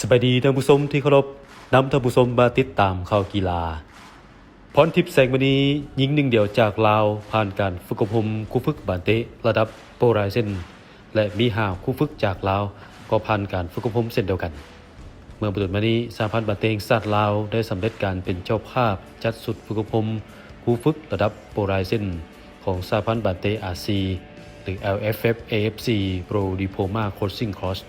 ສະບາຍດີທ່ານຜູ້ຊົມທີ່ເຄົາລົບ, ນຳທ່ານຜູ້ຊົມມາຕິດຕາມຂ່າວກິລາ. ພອນທິບ ແສງມະນີ, ຍິງໜຶ່ງດຽວຈາກລາວ ຜ່ານການຝຶກອົບຮົມຄູຝຶກບານເຕະລະດັບໂປຣໄລເຊັນ ແລະ ມີຫ້າຄູຝຶກຈາກລາວກໍຜ່ານການຝຶກອົບຮົມເຊັ່ນດຽວກັນ. ເມື່ອບໍ່ດົນມານີ້, ສະຫະພັນບານເຕະແຫ່ງຊາດລາວໄດ້ສຳເລັດການເປັນເຈົ້າພາບຈັດຊຸດຝຶກອົບຮົມຄູຝຶກລະດັບໂປຣໄລເຊັນ ຂອງສະຫະພັນບານເຕະອາຊີ ຫຼື ແອລ ເອັຟ ເອັຟ ເອ ເອັຟ ຊີ Pro Diploma Coaching Course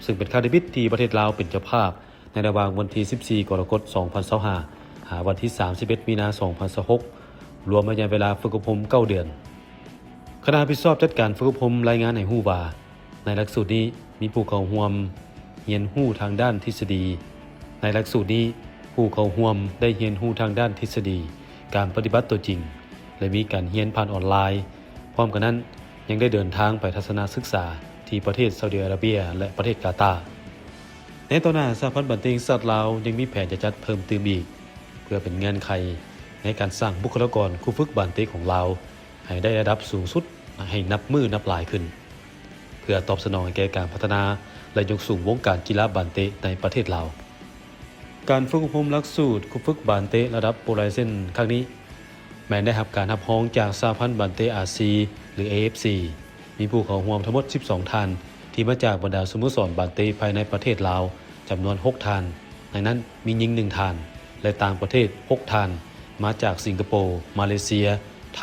ຊຶ່ງເປັນຄັ້ງທຳອິດທີ່ປະເທດລາວເປັນເຈົ້າພາບ ໃນລະຫວ່າງວັນທີສິບສີ່ ກໍລະກົດ ສອງພັນຊາວຫ້າ ຫາວັນທີສາມສິບເອັດ ມີນາ ສອງພັນຊາວຫົກ ລວມໄລຍະເວລາຝຶກອົບຮົມເກົ້າເດືອນ. ຄະນະຮັບຜິດຊອບຈັດການຝຶກອົບຮົມລາຍງານໃຫ້ຮູ້ວ່າ, ໃນຫຼັກສູດນີ້ມີຜູ້ເຂົ້າຮ່ວມຮຽນຮູ້ທາງດ້ານທິດສະດີ. ໃນຫຼັກສູດນີ້, ຜູ້ເຂົ້າຮ່ວມໄດ້ຮຽນຮູ້ທາງດ້ານທິດສະດີ, ການປະຕິບັດຕົວຈິງ ແລະ ມີການຮຽນຜ່ານອອນລາຍ. ພ້ອມກັນນັ້ນ, ຍັງໄດ້ເດີນທາງໄປທັດສະນະສຶກສາທີ່ປະເທດຊາວດີອາຣາເບຍ ແລະ ປະເທດກາຕາ. ໃນຕໍ່ໜ້າ, ສະຫະພັນບານເຕະແຫ່ງຊາດລາວຍັງມີແຜນຈະຈັດເພີ່ມຕື່ມອີກ ເພື່ອເປັນເງື່ອນໄຂໃນການສ້າງບຸກຄະລາກອນຄູຝຶກບານເຕະຂອງລາວ ໃຫ້ໄດ້ລະດັບສູງສຸດໃຫ້ນັບມື້ນັບຫຼາຍຂຶ້ນ, ເພື່ອຕອບສະໜອງໃຫ້ແກ່ການພັດທະນາ ແລະ ຍົກສູງວົງການກິລາບານເຕະໃນປະເທດລາວ. ການຝຶກອົບຮົມຫຼັກສູດຄູຝຶກບານເຕະລະດັບໂປຣໄລເຊັນຄັ້ງນີ້ ແມ່ນໄດ້ຮັບການຮັບຮອງຈາກສະຫະພັນບານເຕະອາຊີ ຫຼື ເອ ເອັຟ ຊີ, ມີຜູ້ເຂົ້າຮ່ວມທັງໝົດສິບສອງທ່ານ ທີ່ມາຈາກບັນດາສະໂມສອນບານເຕະພາຍໃນປະເທດລາວຈຳນວນຫົກທ່ານ, ໃນນັ້ນມີຍິງໜຶ່ງທ່ານ ແລະ ຕ່າງປະເທດຫົກທ່ານ ມາຈາກສິງກະໂປ, ມາເລເຊຍ, ໄທ,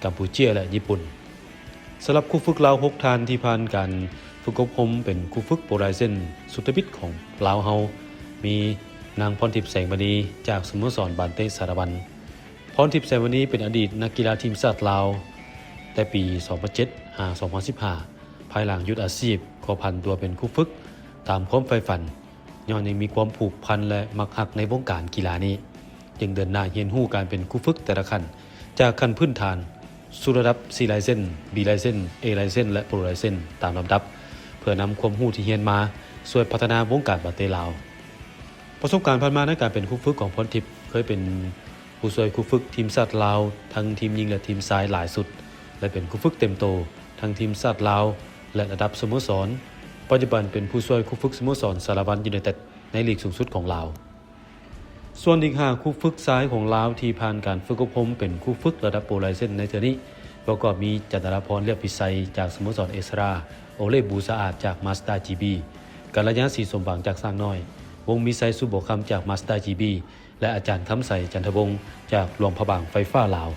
ກຳປູເຈຍ ແລະ ຍີ່ປຸ່ນ. ສຳລັບຄູຝຶກລາວຫົກທ່ານທີ່ຜ່ານການຝຶກອົບຮົມເປັນຄູຝຶກໂປຣໄລເຊັນຊຸດທຳອິດຂອງລາວເຮົາ ມີນາງ ພອນທິບ ແສງມະນີ ຈາກສະໂມສອນບານເຕະສາລະວັນ. ພອນທິບ ແສງມະນີ ເປັນອະດີດນັກກິລາທີມຊາດລາວ ແຕ່ປີສອງພັນເຈັດ ຫາ ສອງພັນສິບຫ້າ ພາຍຫຼັງຢຸດອາຊີບກໍຜັນຕົວເປັນຄູຝຶກຕາມຄວາມໃຝ່ຝັນ. ຍ້ອນຍັງມີຄວາມຜູກພັນ ແລະ ມັກຮັກໃນວົງການກິລານີ້, ຈຶ່ງເດີນໜ້າຮຽນຮູ້ການເປັນຄູຝຶກແຕ່ລະຂັ້ນ, ຈາກຂັ້ນພື້ນຖານສູ່ລະດັບ C license, B license, A license ແລະ Pro license ຕາມລຳດັບ, ເພື່ອນຳຄວາມຮູ້ທີ່ຮຽນມາຊ່ວຍພັດທະນາວົງການບານເຕະລາວ. ປະສົບການຜ່ານມາໃນການເປັນຄູຝຶກຂອງພອນທິບ ເຄີຍເປັນຜູ້ຊ່ວຍຄູຝຶກທີມຊາດລາວ ທັງທີມຍິງ ແລະ ທີມຊາຍຫຼາຍຊຸດ ແລະ ເປັນຄູຝຶກເຕັມໂຕ ທັງທີມຊາດລາວ ແລະ ລະດັບສະໂມສອນ. ປັດຈຸບັນເປັນຜູ້ຊ່ວຍຄູຝຶກສະໂມສອນສາລະວັນຢູໄນເຕັດ ໃນລີກສູງສຸດຂອງລາວ. ສ່ວນອີກຫ້າຄູຝຶກຊາຍຂອງລາວທີ່ຜ່ານການຝຶກອົບຮົມເປັນຄູຝຶກລະດັບໂປຣໄລເຊັນໃນເທື່ອນີ້ ປະກອບມີ ຈັນດາລາພອນ ລຽບວິໄສ ຈາກສະໂມສອນເອສຣາ, ໂອເລ ບູສະອາດ ຈາກມາສຕາຈີບີ, ກັນລະຍາ ສີສົມຫວັງ ຈາກຊ້າງນ້ອຍ, ວົງມີໄຊ ສຸບົວຄຳ ຈາກມາສຕາຈີບີ ແລະ ອາຈານ ຄຳໃສ ຈັນທະວົງ ຈາກຫຼວງພະບາງໄຟຟ້າລາວ.